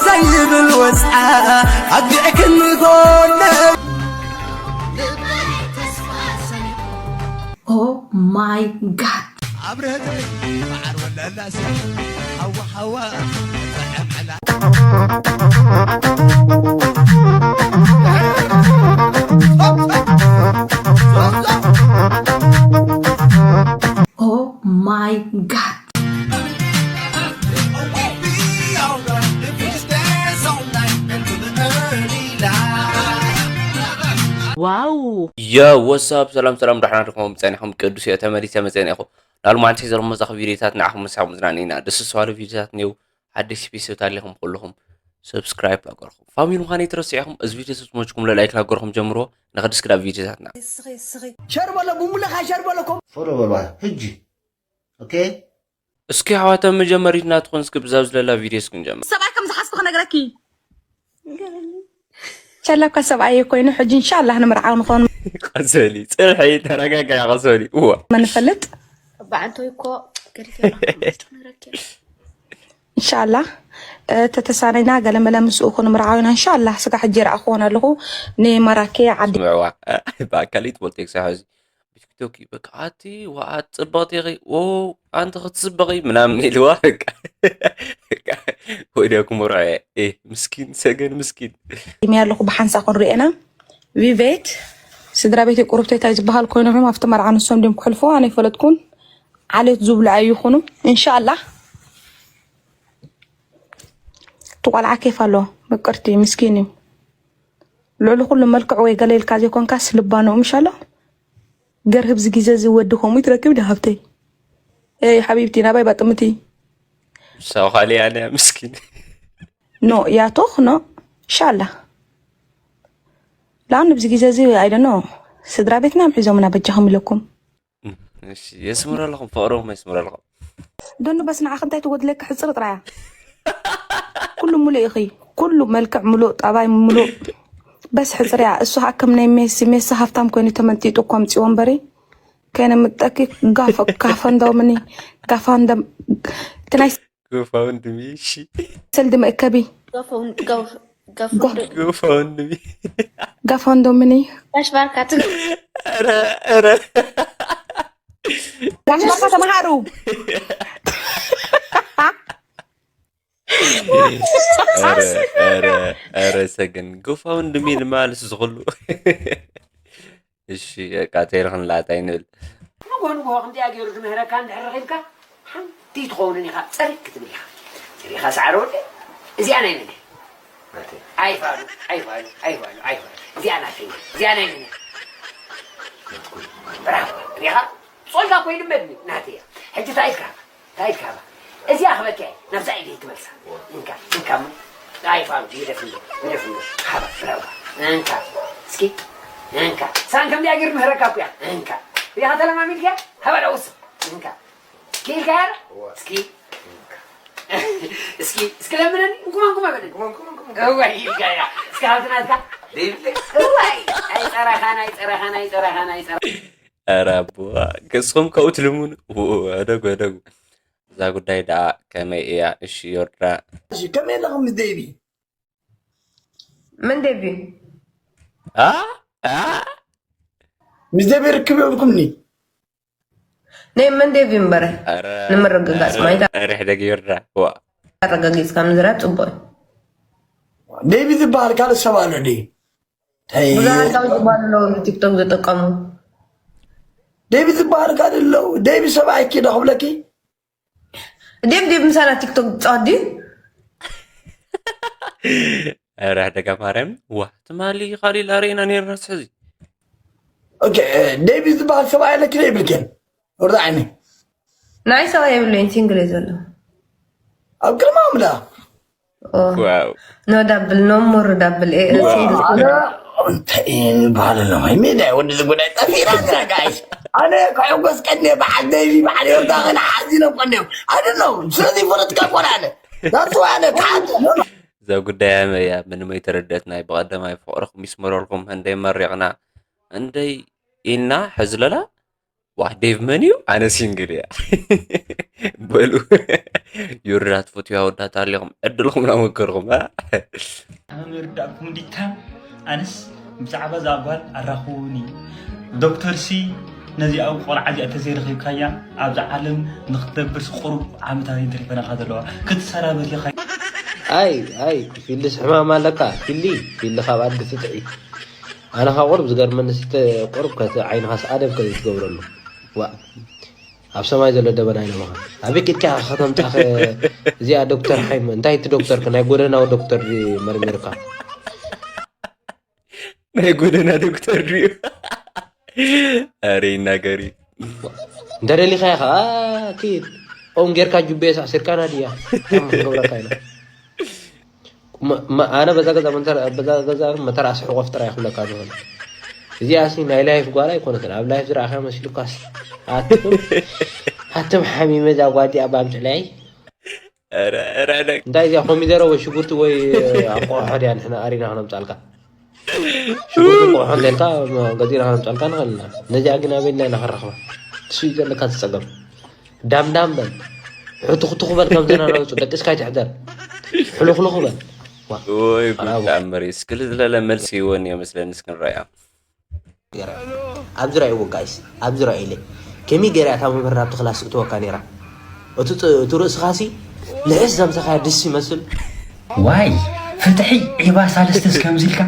ዘይብል ወፅዓ ኣግዕክኒ ጎነ። Oh my God። ኣብርሀትለይ መዓር ወለላ ስያ ሓዋ ሓዋ ጥዕም ዕላ። Oh my God። ዋው። ዮ፣ ወሳብ፣ ሰላም ሰላም፣ ዳሕና ድኹም ጸኒኹም? ቅዱስ እየ፣ ተመሊሰ መጸ እየ። ላሉ ማዓንቲ ሒዘ መጻኹ ቪድዮታት ንዓኹም ምሳብ ምዝናን ኢና። ደስ ዝባሉ ቪድዮታት እኒው። ሓደሽ ቤተሰብ ታሊኹም ኩልኹም ሰብስክራይብ ላገርኹም። ፋሚሊ ምዃን ይትረስዑ ኢኹም። እዚ ቪድዮ ተስሞችኩም ላይክ ላገርኹም ጀምሮ። ንኸድስ ክዳ ቪድዮታትና። ሸር በሎ፣ ብሙለኻ ሸር በሎ፣ ኮም- ፎሎ በሏ፣ ሕጂ። ኦኬ። እስኪ ኣሕዋት፣ ኣብ መጀመሪት ናትኹን እስኪ ብዛብ ዝለላ ቪድዮ እስኪ ንጀምር። ሰብኣይ ከም ዝሓዝኩ ክነግረኪ። ሸለካ ሰብኣይ ኮይኑ፣ ሕጂ እንሻላህ ንምርዓው ንኾን። ቀሰሊ፣ ጽንሒ፣ ተረጋጋይ፣ ቀሰሊ። እዋ። መንፈልጥ። በዓንቶይ እኮ ገዲፈ ነረኪ። እንሻላህ፣ እ፣ ተተሳነይና ገለመለ ምስኡ ኩን ምርዓው ኢና። እንሻላህ፣ ስጋ ሕጂ ይረኣኹዎን ኣለኹ። ንመራኬ ዓዲ። ስምዕዋ። ብኣካል ይትፈልጦ ይክሳብ ሕዚ። ብቲክቶክ እዩ፣ በቃ፣ ኣቲ፣ ዋኣ፣ ጽብቕቲ ኢኺ፣ ዎ፣ ኣንቲ ክትጽብቒ ምናምን ኢልዋ፣ በቃ። በቃ፣ ወዲያ ክመርዖ እየ። ኤ፣ ምስኪን፣ ሰገን ምስኪን። ዲምያ ኣለኹ፣ ብሓንሳእ ክንሪኤና። ቪቬት፣ ስድራ ቤተይ ቁሩብተይ እንታይ ዝበሃል ኮይኖም እዮም ኣብቲ መርዓ ንሶም ድዮም ክሕልፎ? ኣነ ኣይፈለጥኩን። ዓሌት ዝብሉ ኣይኹኑ። እንሻላህ። እቲ ቆልዓ ኬፍ ኣለዎ፣ ምቅርቲ፣ ምስኪን እዩ። ልዕሊ ኩሉ መልክዕ ወይ ገለ ኢልካ ዘይኮንካስ ልባንኡ ምሻሎ። ገርህብ እዚ ግዜ እዚ ወዲ ከምኡ ትረክብ ዶ ሃብተይ? ኤይ ሓቢብቲ ናባይ ባጥምቲ። ሳው ኻሊ ኣነ ምስኪን። ኖ ያቶኽ ኖ ሻላ። ላን ኣብዚ ግዜ እዚ ኣይደኖ ስድራ ቤትና ምሒዞምና በጃኹም ኢለኩም። እሺ፣ የስምረልኹም፣ ፍቕርኹም የስምረልኹም። ደኑ በስ ንዓኺ እንታይ ትጎድለኪ? ሕጽሪ ጥራያ። ኩሉ ሙሉእ ኢኺ። ኩሉ መልክዕ ሙሉእ፣ ጠባይ ሙሉእ። በስ ሕጽርያ። እሱ ከዓ ከም ናይ ሜሲ፣ ሜሲ ሃብታም ኮይኑ ተመንጢጡ እኮ ኣምጺዎ እምበሪ። ከይነምጠኪ ጋፈ-፣ ጋፈንዶምኒ፣ ጋፋንዶም-፣ እቲ ናይ ጎፋውንድሚ፣ እሺ። ሰልዲ መእከቢ። ጋፋውንድ-፣ ጋፍ-፣ ጋፋውንድ-፣ ጎፋውንድሚ። ጋፋንዶምኒ። ጋሽ ባርካ ትግ-፣ ኧረ፣ ኧረ። ጋሽ ባርካ ተምሃሩ። ኧረ፣ ኧረ፣ ኧረ፣ ሰገን። ጎፋውንድሚ ንማልስ ዝኽሉ። እሺ፣ በቃ፣ ተይርኽን ላታ ይንብል። ንግሆ ንግሆ ከምዚኣ ገይሩ ዝምህረካ እንድሕር ረኺብካ፣ ሓንቲ ትኸውንን ኢኻ፣ ጸሪግ ክትብል ኢኻ። ጸሪኻ ሰዓረ ወደይ፣ እዚኣ ናይ መን እያ? ናተይ። ኣይፋሉ፣ ኣይፋሉ፣ ኣይፋሉ፣ ኣይፋሉ። እዚኣ ናተይ እያ። እዚኣ ናይ መን እያ? ናትኩም። ብራቮ። ሪኻ? ጾልካ እኮ ይልመድኒ። ናተይ እያ። ሕጂ እንታይ ኢልካ? እንታይ ኢልካ ሃባ? እዚኣ ክበኪ እየ። ናብዛ ኢደይ ትመልሳ። እንካ፣ እንካ እሞ። ኣይፋሉ፣ ግደፍ እንዶ፣ ግደፍ እንዶ። ሃባ፣ ብራቮ። እንካ፣ እስኪ፣ እንካ። ሳን ከምዚኣ ገይሩ ምህረካ እኮ እያ። እንካ። ሪኻ ተለማሚድካ? ሃባ፣ ዳውስ። እንካ። እስኪ ኢልካ ያረ? እዋ። እስኪ። እስኪ፣ እስኪ ለምነኒ። እንኩማ፣ እንኩማ በለኒ። እንኩማ፣ እንኩማ፣ እንኩማ። እዋይ፣ ኢልካ እያ። እስኪ ሃብቲ ናትካ። ደይብለይ። እዋይ፣ ኣይጸራኻን፣ ኣይጸራኻን፣ ኣይጸራኻን፣ ኣይጸራኻን። ኧረ ኣቦ፣ ገጽኹም ከኡ ትልሙን። ው-፣ እደጉ፣ እደጉ። እዛ ጉዳይ ደኣ ከመይ እያ? እሺ፣ ዮርዳ። እሺ፣ ከመይ ኣለኹም ምስ ደይቢ? መን ደይቢ? ኣ? ኣ? ምስ ደይቢ ርክብ የብልኩምኒ? ናይ መን ደይቢ እምበረ? ኧረ፣ ንምርግጋጽ ኧረ፣ ማይዳ። ኧረ፣ ሕደግ ዮርዳ። ዋ። ኣረጋጊጽካ ምዝራብ ጽቡቕ እዩ። ደይቢ ዝበሃል ካልእ ሰብ ኣሎ ድዩ? ተይ። ብዙሓት ዳዊት ዝበሃሉ ኣለዉ፣ ቲክቶክ ዝጥቀሙ። ደይቢ ዝበሃል ካልእ ኣለዉ። ደይቢ ሰብኣይኪ ዶ ክብለኪ? ዴብ ዴብ ምሳና ቲክቶክ ዝጻወት ድዩ? ኧረ ሕደጋ ማርያም፣ ዋ፣ ትማሊ ካሊእ ላርኤና ነይርናስ ሕዚ። ኦኬ፣ ዴቪድ ዝበሃል ሰብኣይ ኣለኪ ዶ ይብልክን? ወርዳ ዓይኒ። ናይ ሰብኣይ የብለይን፣ ሲንግል እየ ዘሎ። ኣብ ቅድሚ ኣምላኽ። ኦ። ዋው። ኖ ዳብል፣ ኖ ሞር ዳብል፣ ኤ፣ ዋው። ሲንግል። ኣነ እንታይ እዩ ዝበሃል ኣሎ? ማይ ሜዳ ወዲ ዝጉዳይ ጠፊራ እዛ ጋይስ። ኣነ ከሕጎስ ቀንየ በዓል ዴቪ፣ በዓል ዮርዳኖስ ሓዚኖም ቀንዮም። I don't know። ስለዚ ፖለቲካ እኮ ኣነ። That's why ኣነ ተሓት-፣ እዛ ጉዳይ ኣመያ ምንም ኣይተረደእትናይ። ብቐደማይ ፍቕርኹም ይስመረልኩም፣ እንደ መሪቕና፣ እንደይ ኢልና ሕዝለላ። ዋ፣ ዴቭ መን እዩ? ኣነ ሲንግል እያ። በሉ። ዩርዳ ትፈትዩ ኣወዳት ኣለኹም፣ ዕድልኹም ናመከርኹም። ኣነ ምርዳእኩም ዲታ ኣነስ ብዛዕባ እዛ ጓል ኣራኽቡኒ። ዶክተር ሲ ነዚኣ ቆልዓ እዚኣ ተዘይረኺብካያ ኣብዚ ዓለም ንክትነብርስ ቁሩብ ዓመታት እየን ተሪፈናኻ ዘለዋ። ክትሰራበት ኢኻ። ኣይ ኣይ ፊልስ ሕማም ኣለካ ፊሊ ፊሊ ካብ ኣድጊ ትጥዒ ኣነ ካብ ቁሩብ ዝገርመኒ ስተ ቁሩብ ከቲ ዓይንኻስ ኣደብ ከዘይትገብረሉ ዋ ኣብ ሰማይ ዘሎ ደበና ኣይነምኻ ኣበይ ኪድካ ኢኻ ከተምጻኸ እዚኣ ዶክተር ሓይመ እንታይ እቲ ዶክተር ከ ናይ ጎደናዊ ዶክተር ድዩ መርሚርካ ናይ ጎደና ዶክተር ድዩ ኣረ ይናገር እዩ እንተደሊኻዮ ከዓ ኪድ ኦም ጌርካ ጁቤ ሳዕሲርካ ናድያ ከም ክንገብረካ ኢና ም- ም- ኣነ በዛ ገዛ መንተር- በዛ ገዛ መተራእሲ ሕቆፍ ጥራይ ክብለካ ዝኽእል እዚኣ ሲ ናይ ላይፍ ጓል ኣይኮነትን ኣብ ላይፍ ዝረኣኸ መሲሉካስ ኣትም ኣትም ሓሚመ እዛ ጓል እዚኣ ባምፅለይ ኧረ ኧረ ደግ እንታይ እዚኣ ኮሚደረ ወይ ሽጉርቲ ወይ ኣንቆሖ ድያ ንሕና ኣሪና ክነምፃልካ ሽጉርቲ እንቆሖ እንተልካ ገዚእና ክነምፃልካ ንኽእል ኢና ነዚኣ ግን ኣበይና ኢና ክንረኽባ እሱ እዩ ዘለካ ዝፀገም ዳምዳም በል ሕቱኽቱኽ በል ከምዘና ነውፁ ደቂስካ ኣይትሕደር ሕሉኽሉኽ በል ዋ ወይ ኣራቡ። ጉድ ኣምበሪ እስክል ዝለለ መልሲ ይወን እዮ መስለኒ እስክንረያ ገይረ ኣብዚ ራእይዎ ጋይስ ኣብዚ ራእይለ ከመይ ገይራ እታ መምህር ናብቲ ክላስ እትወካ ነይራ እቲ ጥ- እቲ ርእስኻሲ ልሕስ ዘምሰኻያ ድስ ይመስል ዋይ ፍትሒ ዒባ ሳልስቲ እስከምዚ ኢልካ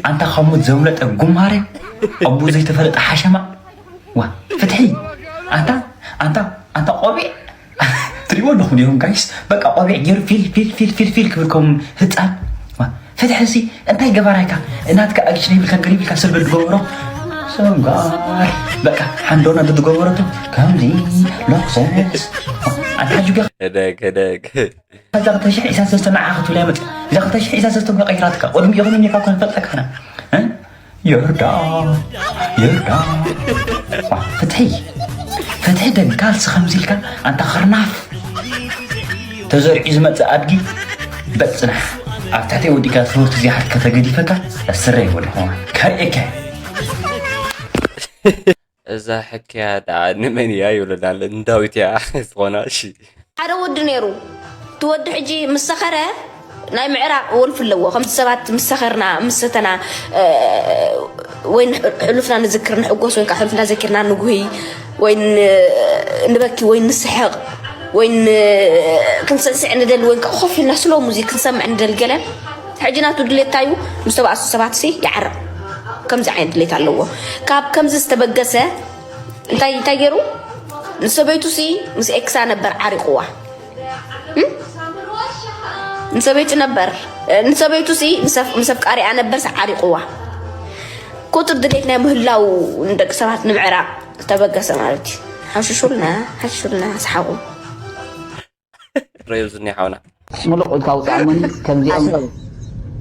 ኣንታ ካብ ሞት ዘምለጠ ጉማረ ኣቦ ዘይተፈለጠ ሓሸማ ዋ ፍትሒ ኣንታ ኣንታ ኣንታ ቆቢዕ ትሪእዎ ኣለኹም ዲኹም ጋይስ በቃ ቆቢዕ ገይሩ ፊል ፊል ፊል ፊል ፊል ክብል ከም ህፃን ዋ ፍትሒ ሲ እንታይ ገባራይካ እናትካ ኣግሽ ነይብልካ ገሪብ ኢልካ ሰልበል ዝገበሮ ሰጋር በቃ ሓንዶና ዝገበረቱ ከምዚ ሎክሰስ ኣንታ ጅጋ ከደግ ከደግ እዛ ክልተ ሽሕ ዒስራን ሰለስተን ንዓኻ ክትብላ እያ መፂኣ። እዛ ክልተ ሽሕ ዒስራን ሰለስተን እኮ ቀይራትካ። ቅድሚኡ ክንኒ እኳ ክንፈልጠካ ኢና። እ? ይርዳ ይርዳ ዋ፣ ፍትሒ ፍትሒ ደንካልሲ ከምዚ ኢልካ ኣንታ ኽርናፍ ተዘሪዑ ዝመፅእ ኣድጊ በል ፅናሕ ኣብ ትሕተይ ወዲእካ ትምህርቲ እዚኣ ሓትካ ተገዲፈካ እስረ ይበልኹ ከርእየካ እዛ ሕክያ ደኣ ንመን እያ ይብለና ኣሎ ንዳዊት እያ ዝኾና እሺ ሓደ ወዲ ነይሩ እቲ ወዲ ሕጂ ምስ ሰኸረ ናይ ምዕራቕ ወልፊ ኣለዎ ከምቲ ሰባት ምስ ሰኸርና ምስ ሰተና ወይ ሕሉፍና ንዝክር ንሕጎስ ወይ ሕሉፍና ዘኪርና ንጉሂ ወይ ንበኪ ወይ ንስሕቕ ወይ ክንስዕስዕ ንደሊ ወይ ኮፍ ኢልና ስሎ ሙዚክ ክንሰምዕ ንደሊ ገለ ሕጂ ናቱ ድሌት እንታይ እዩ ምስ ተባእሱ ሰባት ሲ ይዓርቕ ከምዚ ዓይነት ድሌት ኣለዎ ካብ ከምዚ ዝተበገሰ እንታይ እንታይ ገይሩ ንሰበይቱ ሲ ምስ ኤክሳ ነበር ዓሪቕዋ እም? ንሰበይቱ ነበር ንሰበይቱ ሲ ምስ ኣፍ- ምስ ኣፍቃሪኣ ነበር ሲ ዓሪቕዋ ቁጥር ድሌት ናይ ምህላው ንደቂ ሰባት ንምዕራቕ ዝተበገሰ ማለት እዩ ሓሽሹልና ሓሽሹልና ሰሓቑ ረዮ ዝኒ ሓውና ሙሉቕ ኢልካ ውፃእ እሞኒ ከምዚኦም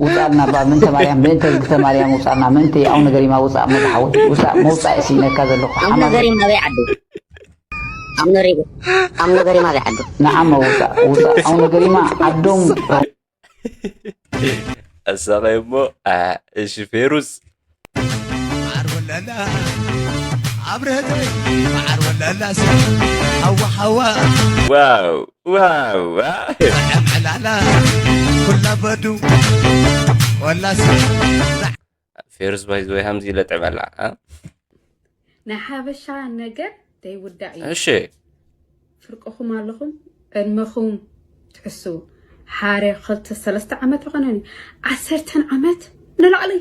ውፃልና ባ ምንተ ማርያም ምንተ ዝግተ ማርያም ውፃልና ምንተ ኣው ነገር ይማ ውፃእ እሞ ዝሓወት ውፃእ መውፃእ እሲ ነካ ዘለኹ ሓማ ኣምነ ገሪማ ኣበይ ዓዱ ኣምነ ሪቡ ኣምነ ገሪማ ኣበይ ዓዱ ንዓሞ ውፃእ ውፃእ ኣው ነገር ይማ ዓዶም ኣሳቐይ እሞ ኣ፣ እሺ ፌሩዝ ማዓር ወለላ ኣብረህት ማዓር ወለላ ሲ ሓዋ ሓዋ ዋው ዋው ዋ። ዕምዕላላ ኩላ በዱ ወላሲ ፌሩዝ ባይዝወይ ሃምዚ ለጥዕመላ ኣ? ናይ ሓበሻ ነገር ዘይውዳእ እዩ እሺ ፍርቅኹም ኣለኹም ዕድመኹም ትሕስቡ ሓደ ክልተ ሰለስተ ዓመት ኣይኮነን እዩ ዓሰርተን ዓመት ንላዕሊ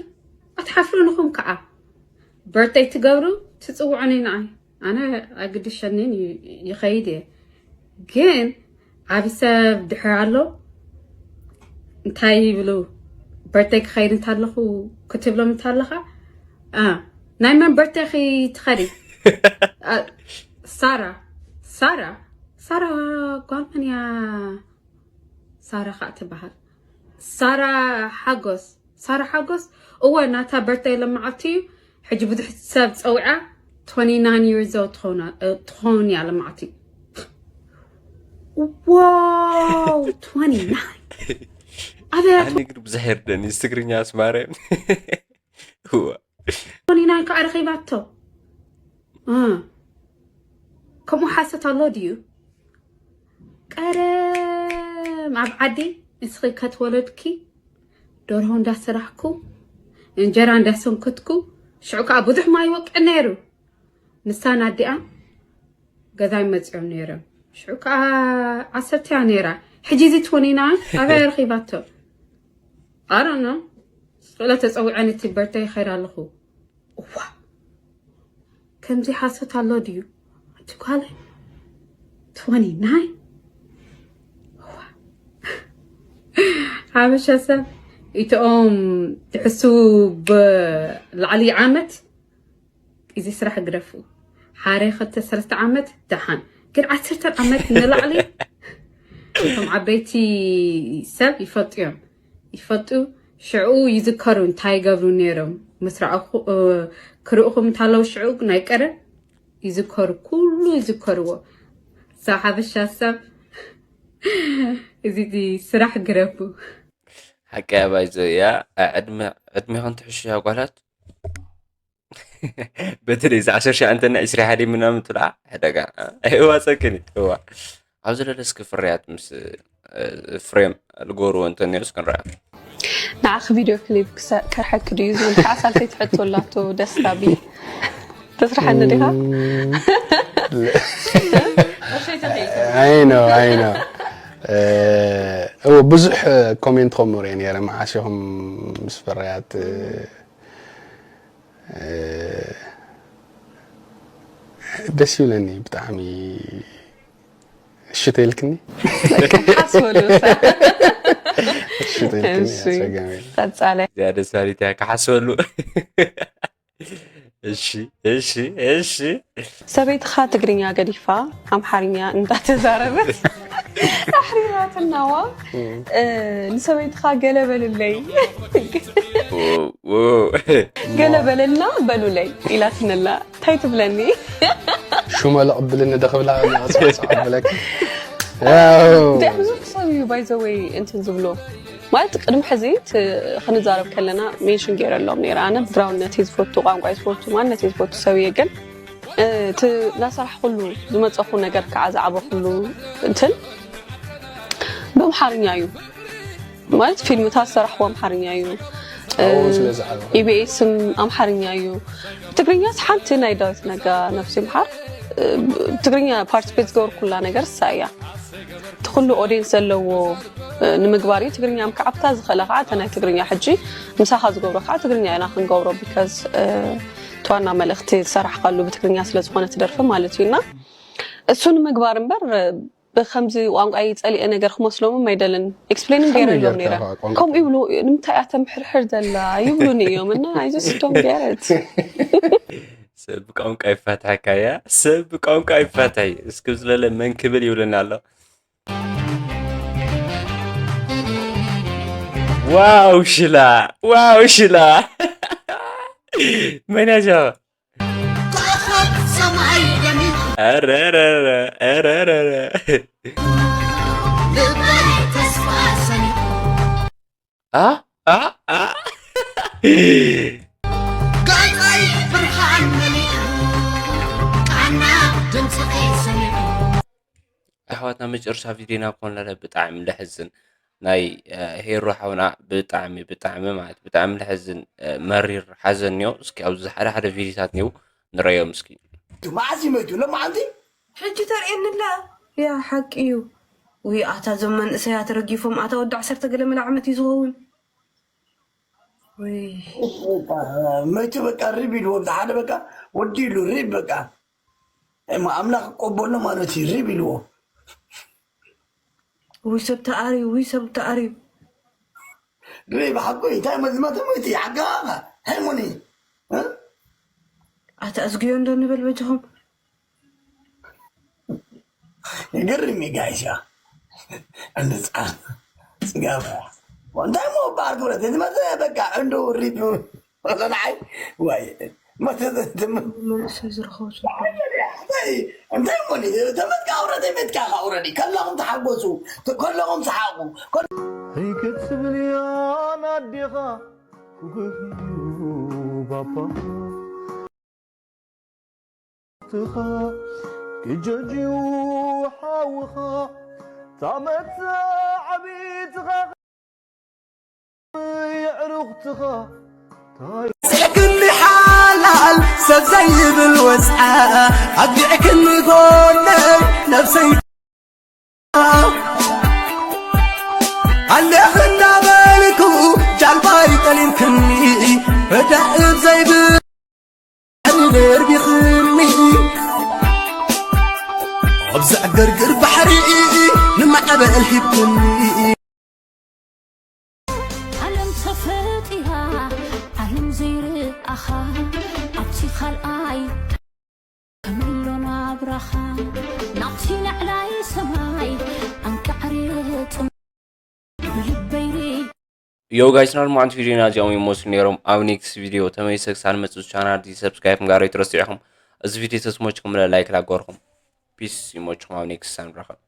ኣትሓፍሩን ኢኹም ከዓ በርተይ ትገብሩ ትፅውዑኒ ንዓይ ኣነ ኣይግድሸንን እዩ ይኸይድ እየ ግን ዓብ ሰብ ድሕር ኣሎ እንታይ ይብሉ በርተይ ክኸይድ እንታለኹ ክትብሎም እንታለኻ እ፣ ናይ መን በርተይ ኺ ትኸዲ እ፣ ሳራ ሳራ ሳራ ጓል መን እያ ሳራ ከዓ ትበሃል ሳራ ሓጎስ ሳራ ሓጎስ እወ ናታ በርተይ ለመዓልቲ እዩ ሕጂ ብዙሕ ሰብ ፀዊዓ twenty nine years old ትኸውን እያ ለመዓልቲ wow twenty nine ኣበያ ኣነ ግን ብዙሕ የርደን እዩ ትግርኛ ኣስማርያን twenty nine ከዓ ረኺባቶ እ፣ ከምኡ ሓሰት ኣሎ ድዩ ቀደም ኣብ ዓዲ ንስኺ ከትወለድኪ ደርሆ እንዳሰራሕኩ፣ እንጀራ እንዳሰንከትኩ፣ ሽዑ ከዓ ብዙሕ ማይ ይወቅዕ ነይሩ። ንሳን ኣዲኣ ገዛይ መፂኦም ነይሮም። ሽዑ ከዓ ዓሰርተ እያ ነይራ። ሕጂ እዚ ትወኒና ኣበይ ረኺባቶ? ኣሮኖ ስለ ተፀዊዐን እቲ በርተይ ይኸይድ ኣለኹ። እዋ ከምዚ ሓሶት ኣሎ ድዩ? ኣቲ ጓለ ትወኒ ናይ ሓበሻ ሰብ ኢትኦም ትሕሱ ብላዕሊ ዓመት እዚ ስራሕ ግደፉ። ሓደ ክልተ ሰለስተ ዓመት ደሓን፣ ግን ዓሰርተ ዓመት ንላዕሊ እቶም ዓበይቲ ሰብ ይፈልጡ እዮም። ይፈልጡ፣ ሽዑ ይዝከሩ እንታይ ይገብሩ ነይሮም። ምስ ረኣኹ ክርእኹም እንታለው ሽዑ ናይ ቀደም ይዝከሩ፣ ኩሉ ይዝከርዎ። እዛ ሓበሻ ሰብ እዚ ስራሕ ግረፉ። ሓቂ ኣባይ ዘያ ዕድሜ ዕድሜ ክንትሕሹ ያጓላት በተለይ እዚ ዓሰርተ ሸዓተ እና ዕስራ ሓደ ምናምን ትልዓ ዕደጋ ኣይዋፀክን እዩ። እዋ ኣብዚ ለለ እስኪ ፍርያት ምስ ፍሬም ልጎርዎ እንተኒኦ እስክንረኣ። ንዓኺ ቪድዮ ክሊፕ ክሰርሐኪ ድዩ ዝብል ከዓ ሳልሰይቲ ሕቶ ኣላቶ። ደስታ ቢ ተስርሐኒ ዲኻ? I know, I know. እዎ ብዙሕ ኮሜንት ከምኡ ሪአ ነይረ። መዓስ ኢኹም ምስ ፍርያት ደስ ይብለኒ ብጣዕሚ። እሺ ተይልክኒ? ሓስበሉ። እሺ ተይልክኒ? ኣጸጋሚ። ቀጻለ። እዚኣ ደስ ባሊት እያ ክሓስበሉ። እሺ እሺ እሺ። ሰበይትኻ ትግርኛ ገዲፋ ኣምሓርኛ እንዳተዛረበት ኣሕሪራትናዋ። ንሰበይትኻ ገለ በልለይ፣ ገለ በለልና በሉለይ ኢላትነላ። እንታይ ትብለኒ? ሹመ ለቕብልኒ ደኽብላ ኣስበለክ። ብዙሕ ሰብ እዩ ባይዘወይ እንትን ዝብሎ ማለት ቅድሚ ሕዚ ክንዛረብ ከለና ሜንሽን ገይረሎም ነይረ። ኣነ ብድራውነት ዝፈቱ፣ ቋንቋ ዝፈቱ፣ ማንነት ዝፈቱ ሰብ እየ። ግን እቲ እናሰራሕኩሉ ዝመፀኹ ነገር ከዓ ዝዓበኩሉ እንትን ብኣምሓርኛ እዩ ማለት ፊልምታት ዝሰራሕዎ ኣምሓርኛ እዩ። ኢቢኤስም ኣምሓርኛ እዩ። ትግርኛስ ሓንቲ ናይ ዳዊት ነጋ ነፍሲ ምሓር ትግርኛ ፓርቲስፔት ዝገበርኩላ ነገር እሳ እያ። እቲ ኩሉ ኦዲየንስ ዘለዎ ንምግባር እዩ። ትግርኛ ምክዓብታ ዝኸእለ ከዓ እተ ናይ ትግርኛ ሕጂ ምሳኻ ዝገብሮ ከዓ ትግርኛ ኢና ክንገብሮ ቢካዝ እቲ ዋና መልእኽቲ ዝሰራሕካሉ ብትግርኛ ስለዝኾነ ትደርፊ ማለት እዩ። እና እሱ ንምግባር እምበር ብከምዚ ቋንቋይ ፀሊኤ ነገር ክመስሎምም ኣይደልን። ኤክስፕሌን ገይረሎም ነይረ። ከምኡ ይብሉ ንምንታይ እያ ተምሕርሕር ዘላ ይብሉኒ እዮም እና I just don't get it። ሰብ ቋንቋ ይፋትሐካ እያ። ሰብ ቋንቋ ይፋትሐ እስኪ ዝለለ መን ክብል ይብለና ኣሎ። ዋው ሽላ ዋው ሽላ መን ያሻ ተኣኸብ ሰማይ ደሚቕ ኧረ ኧረ ኧረ ኧረ ኧረ ልበይ ተስፋ ሰኒቑ ኣ ኣ ኣ ገፀይ ብርሃን መሊኡ ቃና ድምፅኺ ሰሚዑ ኣሕዋትና መጨረሻ ቪድዮና ኮን ለለ ብጣዕሚ ለሕዝን ናይ ሄሮ ሓውና ብጣዕሚ ብጣዕሚ ማለት ብጣዕሚ ለሕዝን መሪር ሓዘን ኒዮ። እስኪ ኣብዚ ሓደ ሓደ ቪድዮታት ኒው ንረዮም እስኪ። መዓስ ይመቱ ሎማዓንቲ ሕጂ ተርእየኒ ኣላ። ያ ሓቂ እዩ። ውይ ኣታ እዞም መንእሰያት ረጊፎም ኣታ ወዲ ዓሰርተ ገለ መለ ዓመት እዩ ዝኸውን። ውይ መቱ በቃ ሪብ ኢሉ ወዲ ሓደ በቃ ወዲ ኢሉ ሪብ በቃ እሞ ኣምላኽ ቆበሎ ማለት እዩ ሪብ ኢልዎ። ውይ ሰብ ተኣርዩ ውይ ሰብ ተኣርዩ። ሪብ ሓቆ እንታይ መዝመተ መቱ ሓጋኻ ሃይሞኒ ኣታ እዝግዮ እንዶ ንበል በጃኹም። ይገርም እዩ ጋይስ ያ እንድፃ ፅጋብ እንታይ ሞ በዓል ክብረት እዚ መዘ በቃ እንዶ ሪብ ንዓይ ዋይ መተዘንትም መንእሰይ ዝረኸቡ እንታይ ሞኒ ተመትካ ኣውረደ ቤትካ ኣውረዲ ከለኹም ተሓጎሱ ከለኹም ሰሓቁ ህይክት ትብል እያ ናዴኻ ኩኩዩ ባባ ትኻ ክጀጅዩ ሓውኻ ታመት ዓቢትኻ የዕሩኽትኻ ስዕክኒ ሓላል ሰብ ዘይብል ወፅዓ ኣግዲዕክኒ ጎነይ ነብሰይ ኣለኽ እንዳበልኩ ጃልባይ ጠሊምክኒ ረዳእ ዘይብል ደርቢኽኒ ኣብ ዘዕገርግር ባሕሪ ንማዕበል ሂብክኒ ዓለም ተፈጢራ ዓለም ዘይርኣኻ ኣብቲ ካልኣይ ከመሎ ናብራኻ ናብቲ ላዕላይ ሰማይ ኣንቃዕሪ ጥም ብልበይሪ Yo guys፣ ናልማዓንቲ ቪድዮና እዚኦም ይመስሉ ነይሮም። ኣብ ኔክስት ቪድዮ ተመሊሰ ክሳብ መፅእ ቻናል እዚ ሰብስክራይብ ምግባር ኣይትረስዑ ኢኹም። እዚ ቪድዮ ተስሞችኩም ላይክ ላገርኩም። ፒስ፣ ይመችኹም። ኣብ ኔክስት ሳንራኸብ።